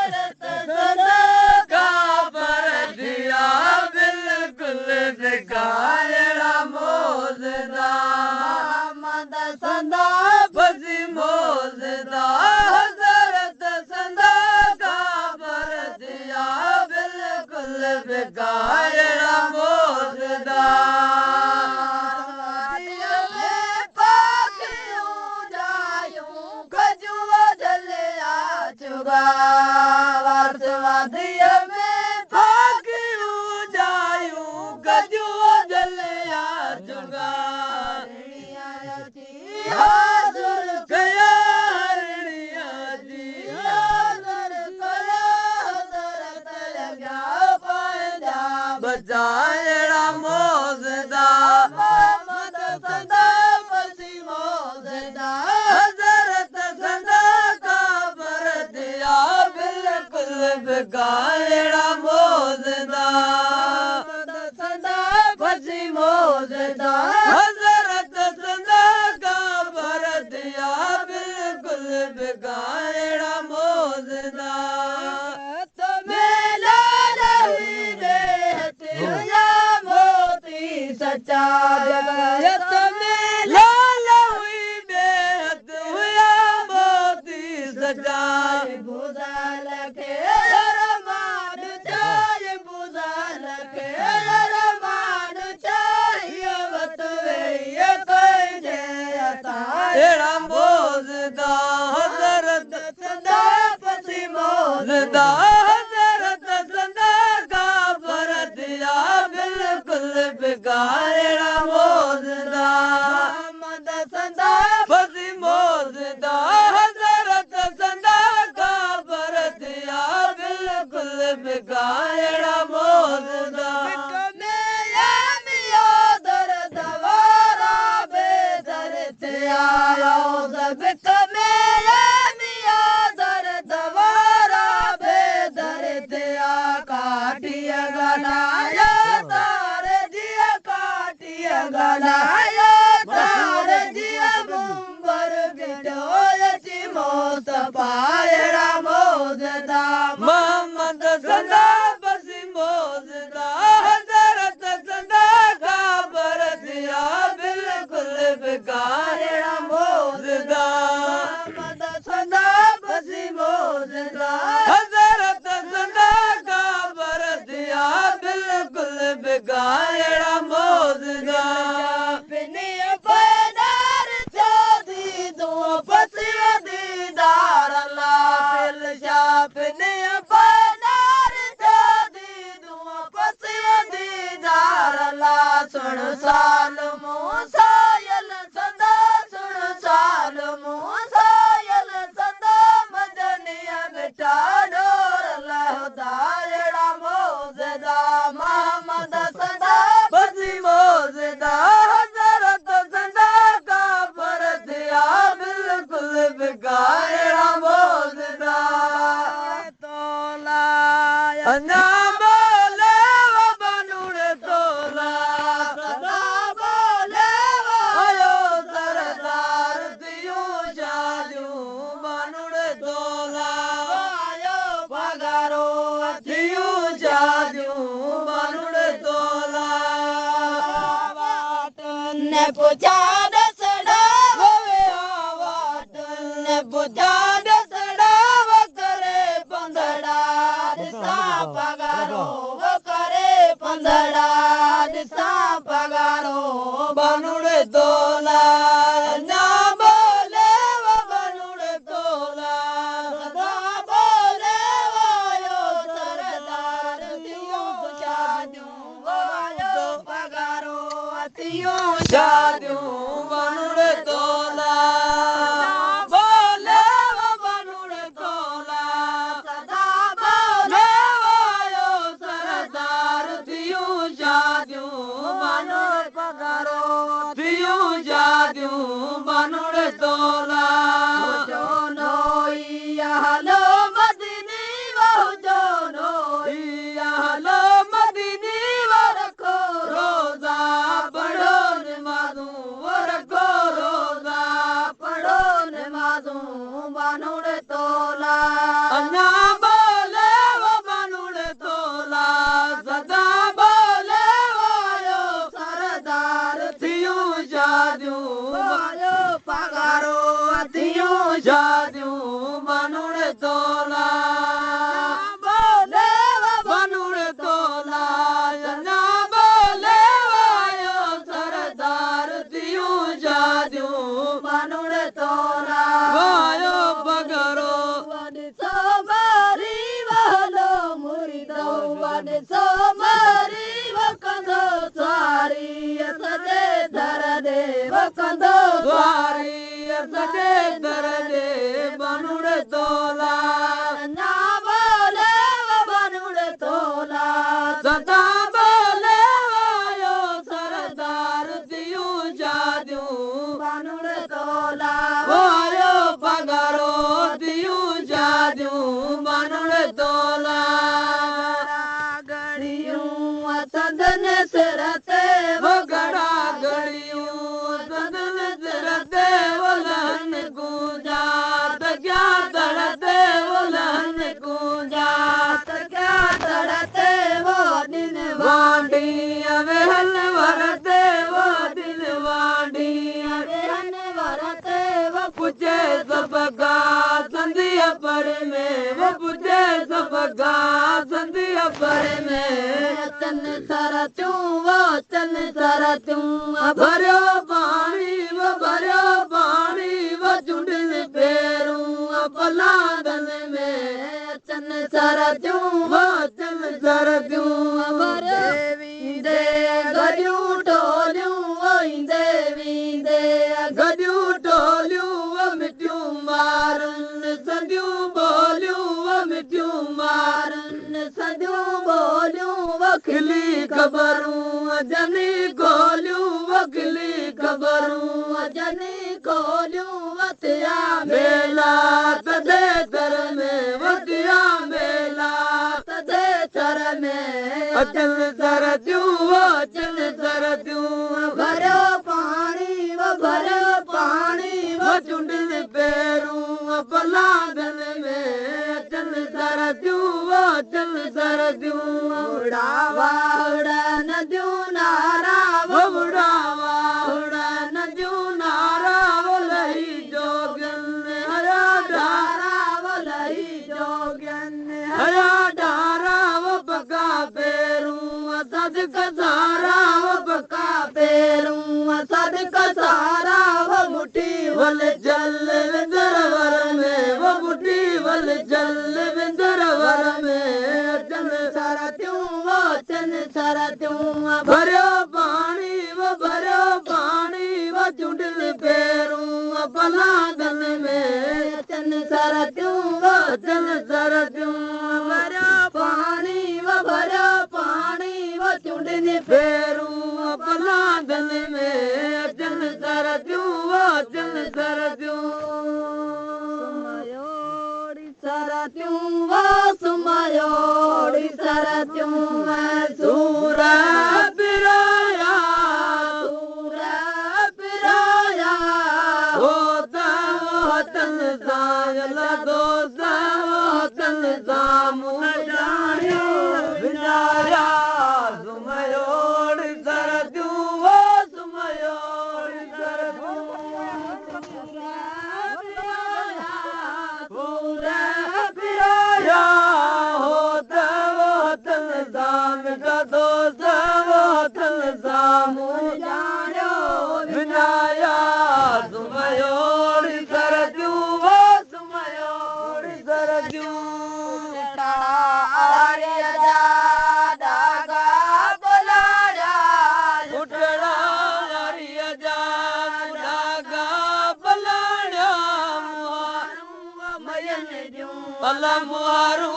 हज़रत संदा काबर थिया बिल्कुल बेकार मोज़दा मोहम्मद संदा फसी मोज़दा हज़रत संदा काबर थिया बिल्कुल बेकार मोज़दा बचाएड़ा मोज़दा मोहम्मद संदा फसी मोज़दा हज़रत संदा काबर थिया बिल्कुल बेकार मोज़दा संदा फसी मोज़दा हज़रत संदा काबर थिया बिल्कुल बेकार मोज़दा सच्चा जगत में लाल हुई बेहद हुआ मोती सच्चा बुझल के अरमान चाहे बुझल के अरमान चाहिए बतवे ये कहे अता मोज़दा हज़रत संदा फसी मोज़दा हज़रत संदा काबर थिया बिल्कुल बेकार मोज़दा मोहम्मद संदा फसी मोज़दा हज़रत संदा काबर थिया बिल्कुल बेकार मोज़दा मोहम्मद संदा फसी मोज़दा हज़रत संदा काबर थिया बिल्कुल बेकार मोज़दा मोहम्मद संदा फसी मोज़दा हज़रत संदा काबर थिया बिल्कुल बेकार मोज़दा सुन साल मूसायल संदा सुन साल मूसायल संदा मदनिया मिठा डोर लहदा मोज़दा मोहम्मद संदा फसी मोज़दा हज़रत संदा काबर थिया बिल्कुल बेकार मोज़दा तोला अना पुछा दसड़ा वाटन पुछा दसड़ा करे पंदड़ा दिसा पगारो करे पंदड़ा दिसा पगारो बनुड़े तोला ना बोले बनुड़े तोला सदा बोले वायो सरदार दियो शादियों वायो पगारो अतियो शादियों बनुड़े तोला बोले बनुड़े तोला सदा बोले वायो सरदार दियो शादियों बनुड़े पगारो दियो शादियों बनुड़े तोला जो नोई हलो मदीनी वो जो नोई हलो मदीनी वो रखो रोजा पढ़ो नमाज़ों वो रखो रोजा पढ़ो नमाज़ों बानुड़ तोला अन्ना बोले। तोला बोले बनुड़ तोला अञा बोले आयो सरदार थियूं शादियूं बनुड़ तोला आयो पगरो ॾिसो मारी वहलो मुरीदो ॾिसो मारी वकंदो सवारी सॼे दर ॾे वकंदो सवारी सॼे दर ॾे बनुड़ तोला अञा बोले बनुड़ तोला सदा बोले आयो सरदार थियूं शादियूं बनुड़ तोला आयो पगरो थियूं शादियूं बनुड़ तोला गड़ियूं संदन सिर ते वगड़ा गड़ियूं संदन सिर ते वलन कूंजा तकिया तड़ ते वलन कूंजा तकिया तड़ ते वो दिन वांडी वेहल वर ते वो दिल वांडी वेहन वर ते वो पुछे सबका संधिया पर में वो पुछे सबका संधिया पर में अचन सरतियूं वो अचन सरतियूं भरियो पाणी वो भरियो पाणी वो चुंडिन पेरूं पलादन में अचन सरतियूं वो अचन सरतियूं भरियो ईंदे गॾियूं टोलियूं ईंदे वींदे गॾियूं टोलियूं वो मिठियूं मारन संदियूं ॿोलियूं वो मिठियूं मारन संदियूं ॿोलियूं वो खिली ख़बरूं जनी खोलियूं वो खिली ख़बरूं जनी खोलियूं वथिया मेला तदे तर में वथिया मेला तदे थर में अचल सरदियूं वो अचल सरदियूं भरियो पाणी वो भरियो पाणी वो चुंडिन पेरूं पलादन में अचल सरदियूं वो अचल सरदियूं उड़ावा उड़ा नदियूं नारा वो उड़ावा उड़ा नदियूं नारा वो लही जोगन हया डारा वो लही जोगन हया डारा वो पका पेरूं सदक सारा वो पका पेरूं सदक सारा वो मुठी वल जल विंदर वर में वो मुठी वल जल विंदर वर में अचन सरतियूं वो अचन सरतियूं भरियो पाणी वो भरियो पाणी वो चुंडिल पेरूं पलादन में अचन सरतियूं वो अचन सरतियूं भरियो पाणी वो भरियो पाणी वो चुंडिल पेरूं पलादन में अचन सरतियूं वो अचन सरतियूं सुमयोड़ी सरतियूं वो सुमयोड़ी सरतियूं सूर पिराया सूर पिराया होता वतन सायल दोस्त वतन सामू जाणियो विञाया सुमयोड़ी सरतियूं वो सुमयोड़ी सरतियूं सूर पिराया होता वतन साम दोस्त वतन सामू जाणियो विञाया सुमयोड़ी सरतियूं वो सुमयोड़ी सरतियूं आर्य जा धागा बोलाया उठड़ा आर्य जा धागा बोलाया मयन जूं पल मुहारू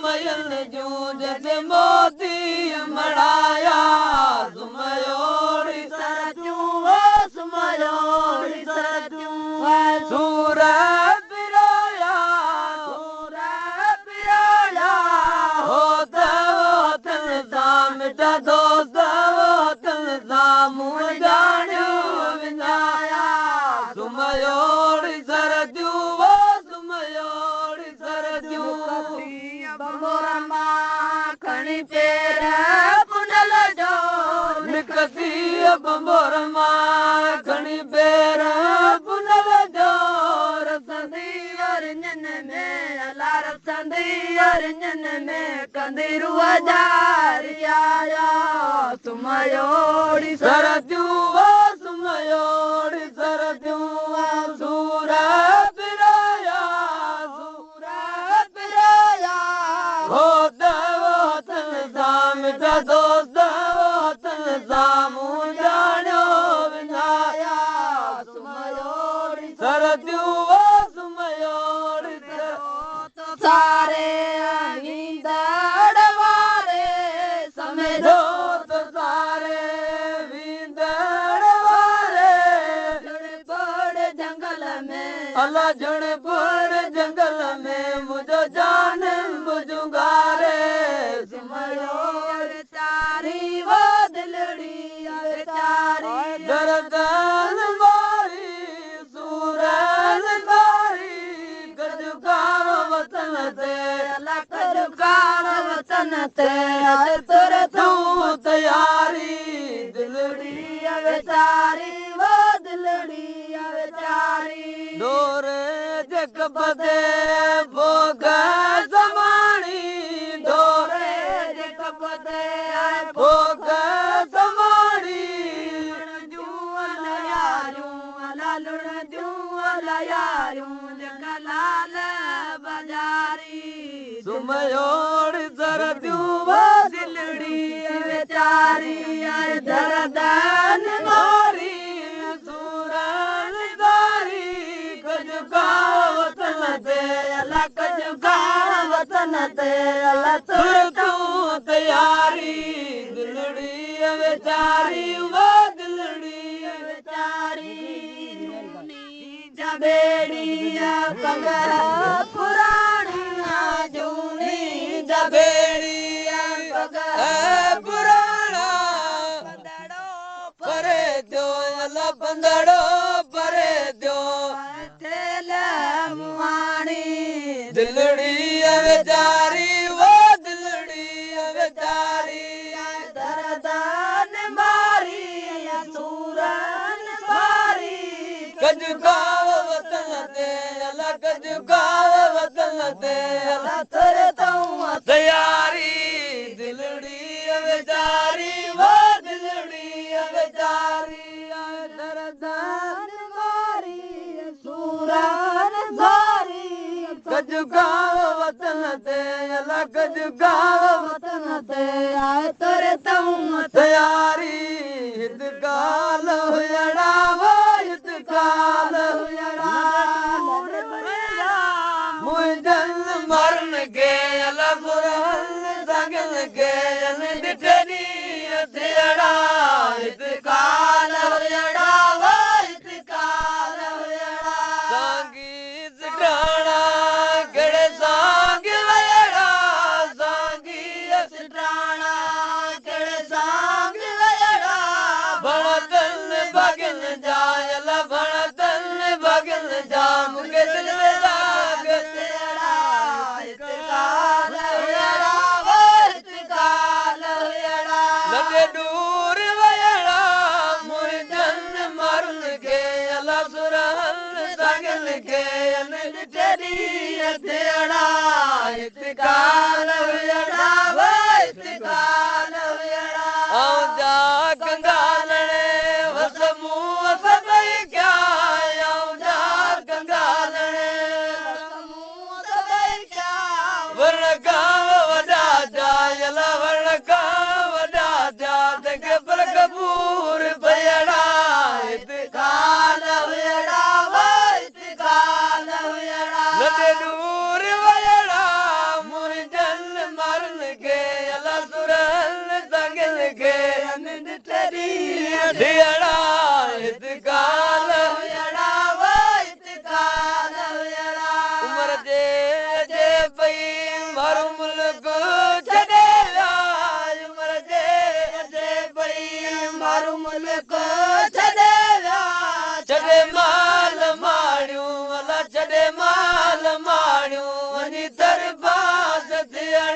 मयन जूं जैसे मोती मड़ाया सुमयोड़ी सरतियूं वो सुमयोड़ी सरतियूं सूर पिराया सूर पिराया होता वतन साम दोस्त वतन सामू जाणियो विञाया सुमयोड़ी सरतियूं वो सुमयोड़ी सरतियूं बंबोर मां खणी पेर पुनल जो निकती बंबोर मां खणी पेर पुनल जो रसंदी रिंजन में अला रसंदी रिंजन में कंदी रुआ जारिया सुमयोड़ी सरदियूं वो सुमयोड़ी सरदियूं सूर पिराया सूर पिराया हो वतन साम दोस्त वतन सामू जाण्यो विञाया सुमयोड़ी सरदियूं वो सुमयोड़ी सारे ईंदड़ वारे समेजो तो सारे वींदड़ वारे जण जंगल में अला जण पड़ जंगल में मुझो जान बुजुगारे सुमयोड़ चारी वो दिलड़ी चारी दर्दन वारी सूरन वारी गजुकार वतन ते अला कजुकार वतन ते तुर तू तैयारी दिलड़ी बेचारी वो दिलड़ी बेचारी डोरे जग बदे भोग समाणी डोरे जग बदे भोग समाणी बाजारी सुमयोड़ सरदियूं दिलड़ी बेचारी दर्दन मारी सूरन दारी कजुकार वतन ते अला कजुकार वतन ते अला तुर तू तैयारी दिलड़ी बेचारी वो दिलड़ी बेचारी जबेड़िया पग पुराणिया जूनी जबेड़िया पग पुराणा पंदड़ो परे दियो अला पंदड़ो परे दियो थेल मुआणी दिलड़ी बेचारी वो दिलड़ी बेचारी दर्दन मारी सूरन मारी कजुकार वतन ते अला कजुकार वतन ते अला तुर तू तैयारी दिलड़ी बेचारी वो दिलड़ी बेचारी दर्दन मारी सूरन मारी कजुकार वतन ते अला कजुकार वतन ते आए तुर तू तैयारी हित काल हुयड़ा वो हित काल हुयड़ा मुंहिंजन मरण खे अला सुरहन सगन खे ॾिठे ॾींहुं थियड़ा हित काल हुयड़ा वो हित काल हुयड़ा सांगी सिटाणा कहिड़े सांग वयड़ा सांगी सिटाणा कहिड़े सांग वयड़ा भणतन बगन जायल भणतन बगन जा मूंखे दिल लाग तेरा हित काल हुयड़ा वो हित काल हुयड़ा लॾे दूर वयड़ा मुंहिंजन मारुन खे अला सुरहन सगन खे ॾिठे ॾींहुं थियड़ा हित काल हुयड़ा वो हित काल हुयड़ा आऊं जा कंगालणे वस मूं सभई क्या आऊं जा कंगालणे मूं सभई क्या वरण खां वॾा जायल वरण खां वॾा जा तंहिंखे पर कबूर पयड़ा हित काल हुयड़ा वो हित काल हुयड़ा लॾे दूर वयड़ा मुंहिंजन मारुन खे अला सुरहन सगन खे ॾिठे ॾींहुं थियड़ा हित काल हुयड़ा वो हित काल हुयड़ा उमर जे अचे पई मारू मुल्क छॾे विया उमर जे अचे पई मारू मुल्क छॾे विया छॾे माल माण्यूं अला छॾे माल माण्यूं वञी दरबास थियड़ा